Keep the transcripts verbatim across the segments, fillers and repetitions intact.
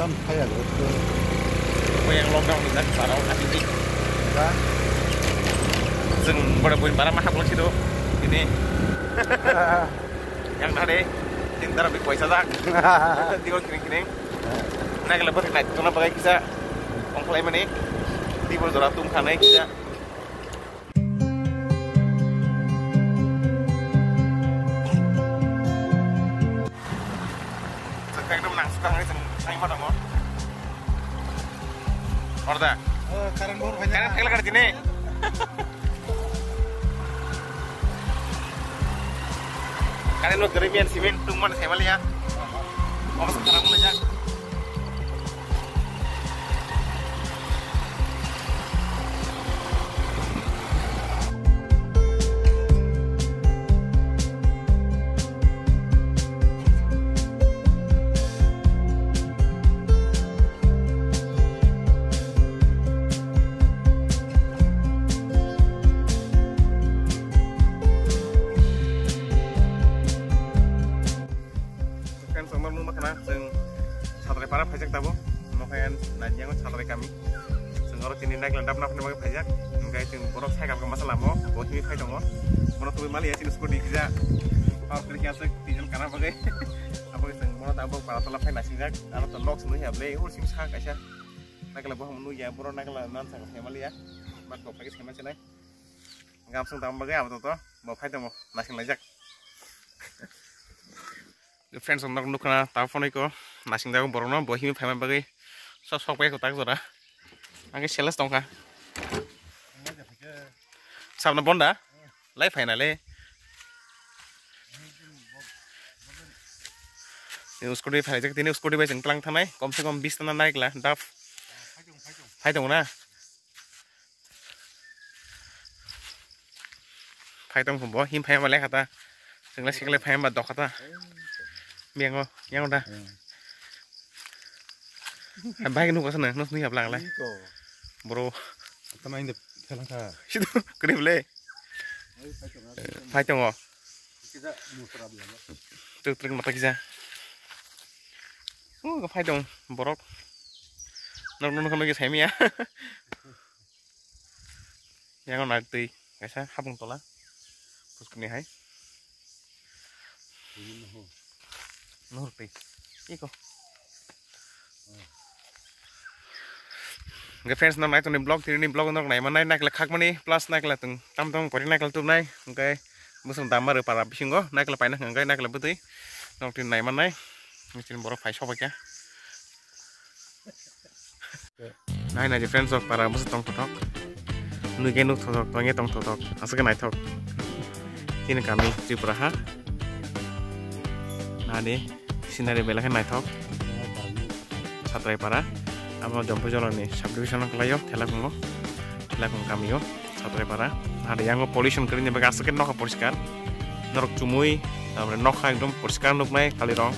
Tam thaya go. Mo yang lockdown ni nak parao hati ni. Ba? Jeng bora boi para ma haplo sido. Ini. Yang dah deh. Tin dara bi paisa dak. Tigo kini kini. Nak lepas nak tuna bagai kisa. Ongklai mani. Tibo jora tung khanai kisa. Ekdom nang sukang ni seng seng ma tongo. Orda. Oh, current board bhai. Current thekla kar jini. Current board gari mian cement tung man semaliya. Obos kharap mo jak. Friends, ang norok nukna khna, chwng Satrai para phaijak tabuk. Omo khe Nadiyango Satrai kami. Chwng oro tini Nagaland dapna phani bagwi phaijak. Hwnkhe chwng borok cycle khe masa lamo, bo tini phai tongo. Bono tubui maliya chini scooty kisa. Power khe aswk tini kana bagwi. Aboni chwng bono tabuk para tola phai nasingjak. Aro to lok swnwi ya ble, ur simi sa kaisa. Nagaland bo hamu nukya, borok Nagaland nan saka phaimaliya. Bak kok phai khe saimansinai. Gamsung tamo bagwi abo to, bo phai tongo, naising laijak. Friends, nok nukna ta phone ko, naising jago borokno, bo himi phaima bagwi, sok sok bai ko tak jora. Angke sales tongkha. Sabna bonda? Lai phaina le. Tini scooty phaijak, tini scooty bai chwng tlang thanai, kom se kom bis tana naikla, dap. Phai tongo na? Phai tong bo, him phai ma lekha ta. Chwng lai sikle phai ma dokha ta. Biyango, yang da. Hmm. Hai bai nuk asana, nuk nuk yaplang lai. Iko. Bro. Tama inde phelang kha. Sido, krip le. Phai tongo. Kisa musra biyango. Tuk tuk mata kisa. Uh, phai tong, borok. Nok nok nok sai miya. Yang na twi kaisa hapung tola. Puskuni hai. Nuhur twi. Iko. Hwnkhe friends, nok nai tongni vlog, tini vlog nok nai manai, naikla khakmani plus naikla tong tam tam pori naikla tubnai, hwnkhe bwswng damma rw para bisingo naikla paina hwnkhe naikla bwtwi nok tini nai manai, tini borok phai sobaikha. Nai nai je friends rok para bwswk tong thothok. Nui khe nuk thothok, tong khe tong thothok. Aswk khe naithok. Chini kami Tripura ha. Nani scenery belai khe naithok. Satrai para. Amo Jampui Jolani subdivision o kwlaio, Thelakungo. Thelakung kamio, Satrai para. Nani yango pollution kwrwini bagwi aswk khe nokha poriskar. Norok chumui, tamni nokha ekdom poriskar nuknai kali rong.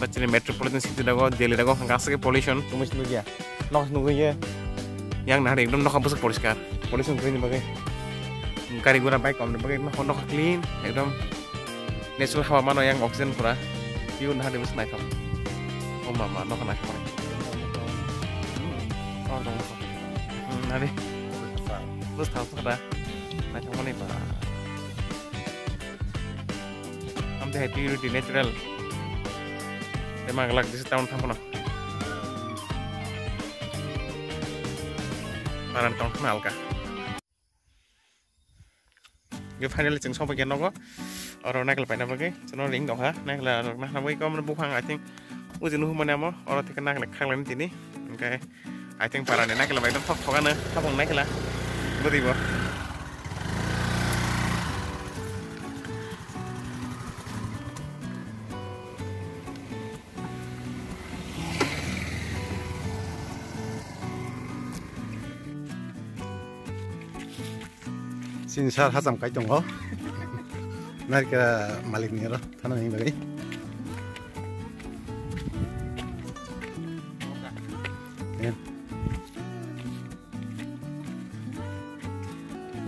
Ba chini metropolitan city dago, Delhi dago, hwnkhe aswk khe pollution, chumui se nukya. Nok se nugwi ye. Yang nahar ekdom nokha bwswk poriskar. Pollution kwrwini bagwi. Gari gura bike komni bagwi nokha, nokha clean, ekdom natural hawa mano yang oxygen pura. View nahar bwswk naithok. O mama, nokha naithok. Hmm. Oh, dong nokha. Hmm, nari. Bwswk thang thok da. Naithok mani ba. Amtwi hai purity natural. Tei ma glak disi town thang phano. Baran town phano alka. Ge finally chwng sokbai khe nogo. Oro naikla paina bagwi. Chwngno ring dongkha. Naikla rok nahna bagwi kom buphang, I think. Uji nuhu mani amo. Oro thikhe naikla khaklai tini. Hwnkhe. I think parani naikla bai thok thok ano habung naikla. Bwtwi bo. Sini sar hacham kai tongo. Naikla malik ni ro thana ni bagwi. Yan.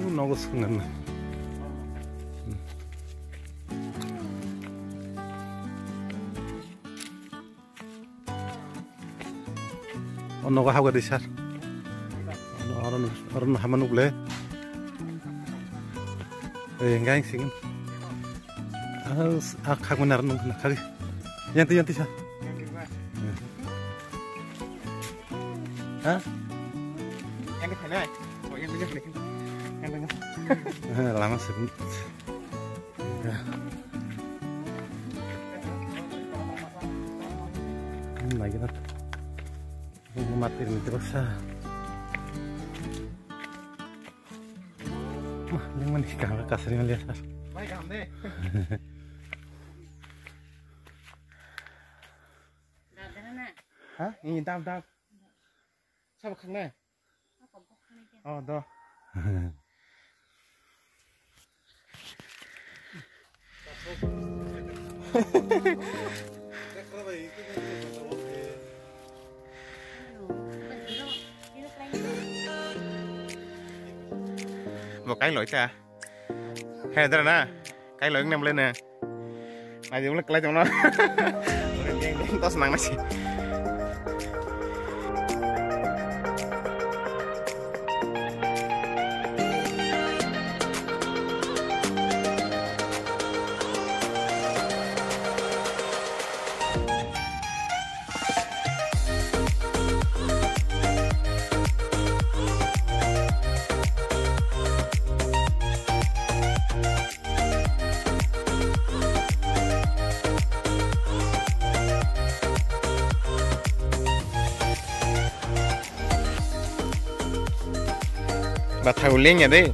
U nogo swnam na. O nogo habga di sir. Oro, oro no hama nukle. Eh, ngang sing. Ah, ah, khak mana aro nung khak. Yanti, yanti sa. Ha? Eh, lama sih. Ya. Hmm, lagi nak. Mati ni terus ah. Mah, ini mana sih kang kasar yang lihat. Baik, kang deh. Ha? Ini dap dap. Sabo khaknai? Oh, do. Bo kai loi ta. Hai dara na. Kai loi nang le na. Nai jong le klai jong no. Deng deng tos nang na si. Bathai uleng ya de.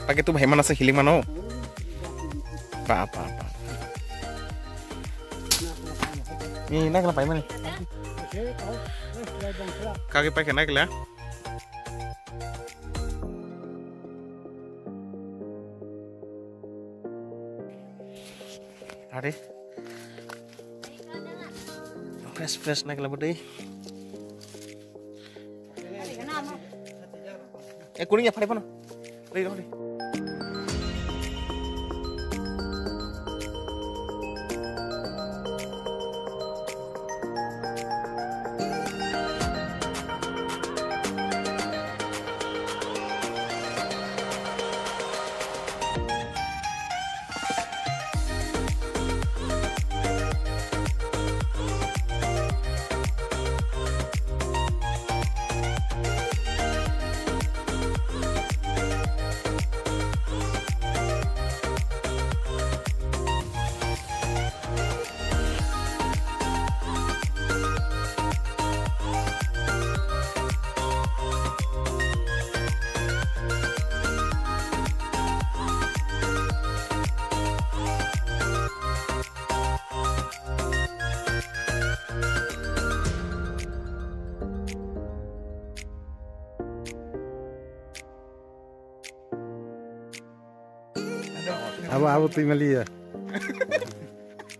Pake tu bhai mana se hiling mano. Pa pa pa. Ni nakla pai mani. Kage pai ke nakla. Are. Fresh fresh nakla budi. Eh, kuning ya, phai phano. Rei, rei. Abo, abo twi maliya.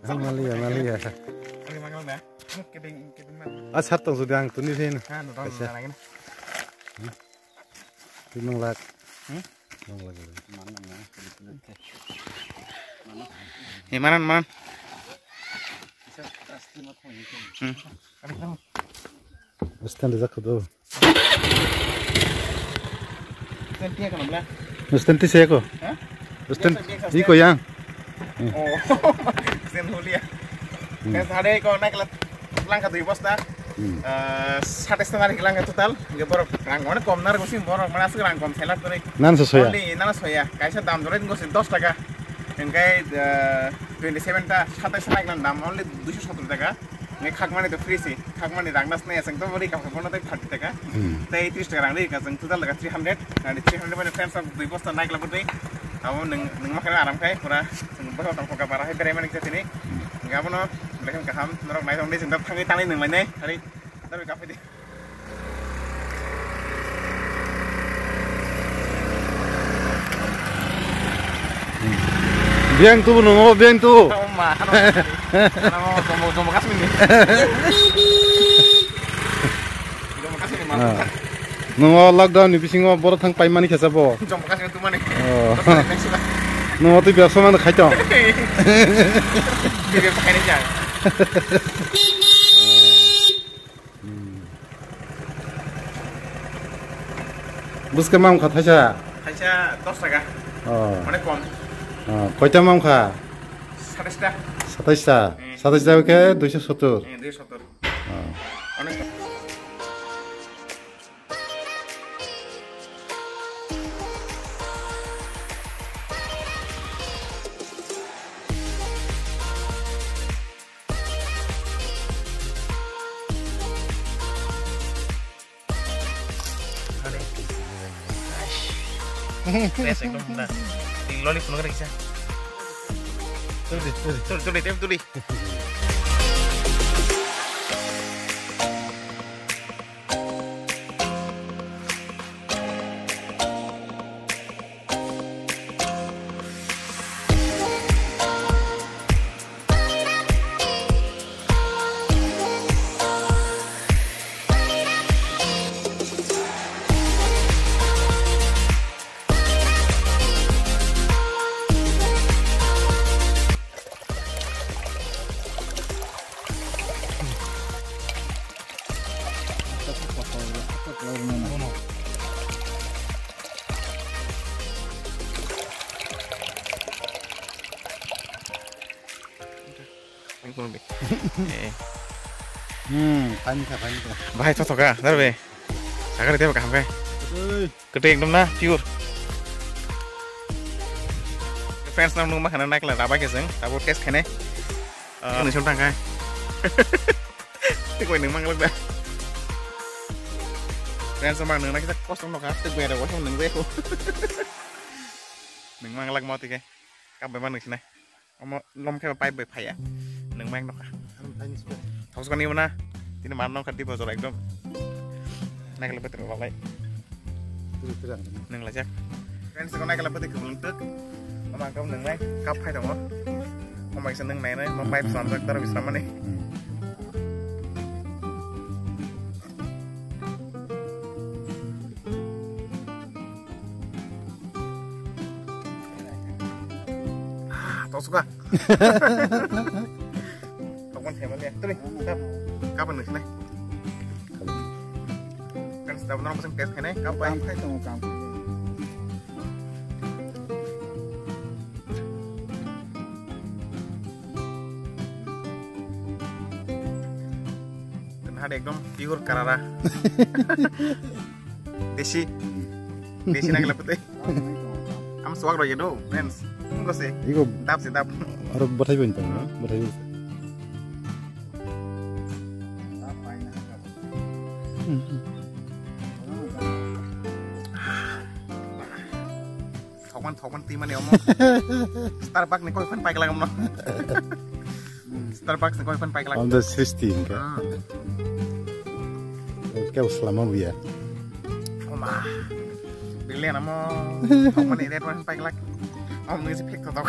Ang maliya, maliya. Ang mangal na. Kedeng, kedeng man. Ah, sar tong sudi ang tuni sin. Ha, no, no, no, no. Twi nang lak. Hmm? Nang lak. Mana, mana. Eh, mana, mana. Hmm. Stand rijak kho do. Stand tiya kana bla? Stand tise ko. Ha? Stand iko yang. Oh. Stand hulia. Hmm. Stand hade ko naikla langka dui bosta. Hmm. Eh, satais taka langka total. Ge borok rang onek kom nar gosi borok mana asuk rang kom selak dore. Nan se soya. Only nan soya. Kaisa dam dore gosi dos taka. Engkai, eh, twenty seven ta satais taka lang dam only duiso sotro taka. Nge khakmani to free si, khakmani rang nas nai asang to bori kam khakmani tei thirty taka. Hmm. Tei tris taka rang ri ka jang total taka three hundred. Ani three hundred mane friends of dui bosta nai kla bori. Amo nung, nung makhana aram khai pura. Jang bosta tong ka bara hai berai mani kisa tini. Nge abono lekhan kaham norok nai tong ni jang thangwi tanai nung lai nai. Hari. Dari kafe di. Biyang tubu nungo, biyang tubu. Oh, ma, ano, ano, jombo, jombo kasmi ni. Jombo kasmi ni, ma. Ah. Nungo lockdown ni bisingo boro thang paimani khesa bo. Jombo kasmi tu mani. Oh. Nungo tu biasa mana khaitong. Biasa khaini jang. Hmm. Bwskhe mamkha thaisa? Thaisa dos taka. Oh. Onek kom. Oh, koita mamkha? Satais ta. Satais ta? Hmm. Satais ta khe duiso sottor? Hmm, duiso sottor. Oh. Onek kom. Fresh ekdom thanda. Di loli phunuk riksa. Tuli, tuli. Tuli, tuli, tuli, tuli. Hmm, fine kha, fine kha. Bahai thothoka, dar be. Sakari tebo kaham kai. Oi. Kete ekdom na, pure. Friends, nam nung ma khana naikla raba ke jeng, tabo test khane. Ah, nung sung tangkai. Tik bai nung manglak da. Friends, ma nung na kita kosong no ka, tik bai ra kosong nung be ko. Nung manglak mau tike. Kap bai ma nung sinai. Omo lom khe pipe bai phaiya. Nung mai nokha. Thos kani mana? Tini mar nokha dibo jora ekdom. Naikle betre lalai. Nung lajak. Friends, ko naikle betre khulung tuk. Omo ekdom nung mai kap phai tongo. Omo kaisa nung nai nai, omo pipe slam jak daro bisram mani. Ah, toksuka. Tokman family. Tuli, kap. Kap nung sinai. Kan setiap orang pesen test kene, kap bai. Kam khai tong kam. Kan hade ekdom pure karara. Desi. Desi na gela pete. Am swag roi do, friends. Ngo se. Igo. Dap se dap. Aro bathai bo nta, bathai bo. Thokman, thokman twi mani omo. Starbucks ni koi phan pai glak omo. Starbucks ni koi phan pai glak. Omo sristi hingka. Ah. Kau selama buya. Oma. Bile namo. Thokman ni red wine pai glak. Om ni se phek thotok.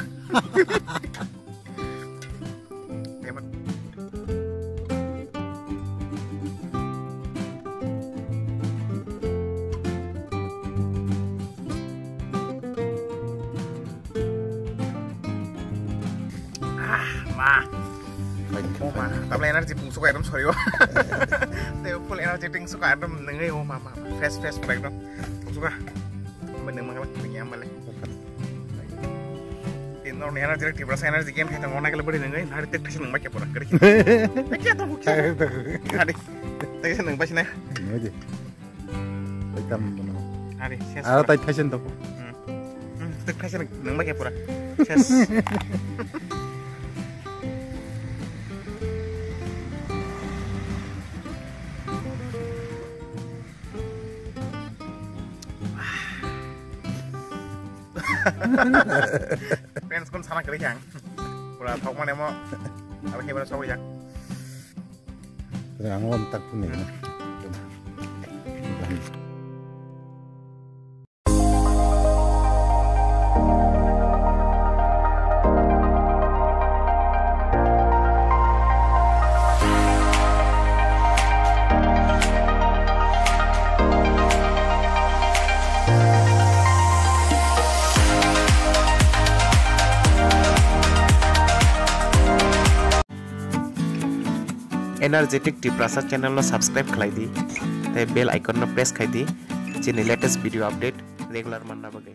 Ah, ma. Fine, oh, ma. Fine. Tabla energy pung suka ekdom sorry o. Te full energy ting suka ekdom nengei o ma, ma. Fresh, fresh pura ekdom. Pung suka. Mending mangalak nengei amale. Tin norni energy, Tiprasa energy game khai tongo, naikle bwrwi nungwi, nari tek thaisa nungbai khe pura, kwrwi khe. Tek khe tongo khe. Nari tek thaisa nungbai sinai. Nungbai di. Ekdam bono. Nari, ses. Aro pura. Tai thaisa tongo. Hmm. Hmm, tek thaisa nungbai khe pura. Ses. Friends, kun sana kwrwi khe ang. Pura thokmani omo. Abo khe bara sogwi jak. Ang o tak phunwi. Energetic Tiprasa channel no subscribe khlai di, tei bell icon no press khai di. chini latest video update regular manna bagwi.